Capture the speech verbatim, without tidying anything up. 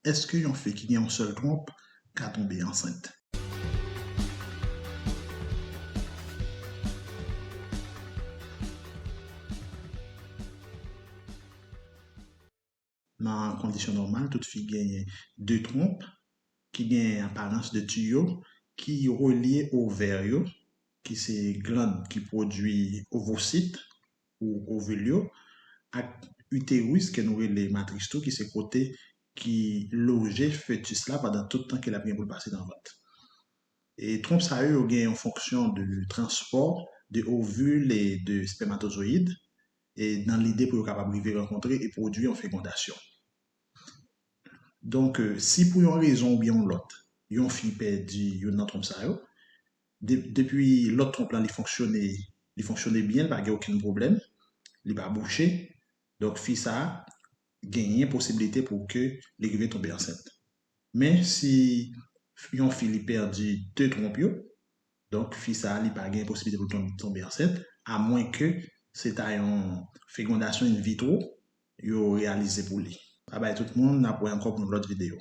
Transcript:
Èske yon fi ki gen yon sèl twonp ka tonbe ansent? Nan kondisyon nòmal, tout fi genyen de twonp ki gen aparans de tiyo ki relye ovè yo, ki se glann ki pwodui ovosit ou ovil yo, ak iteris ke nou rele matris tou, ki se kote ki loje fetis la pandan tout tan ke l ap gen pou l pase nan vant. E twonp sa yo, yo gen yon fonksyon de transpò de ovil e de spèmatozoyid, e nan lide pou yo kapab rive rankontre e pwodui yon fekondasyon. Donk, euh, si pou yon rezon oubyen yon lòt, yon fi pèdi youn nan twonp sa yo, de, depi lòt twonp lan li fonksyone, li fonksyone byen, li pa gen okenn pwoblèm, li pa bouche, donk fi sa a genyen posiblite pou ke li rive tonbe ansent. Men si yon fi li pèdi de twonp yo, donk fi sa a li pa gen posiblite pou l tonbe, tonbe ansent, amwen ke se ta yon fekondasyon in vitro yo reyalize pou li. Babay tout moun, n ap wè ankò pou yon lòt videyo.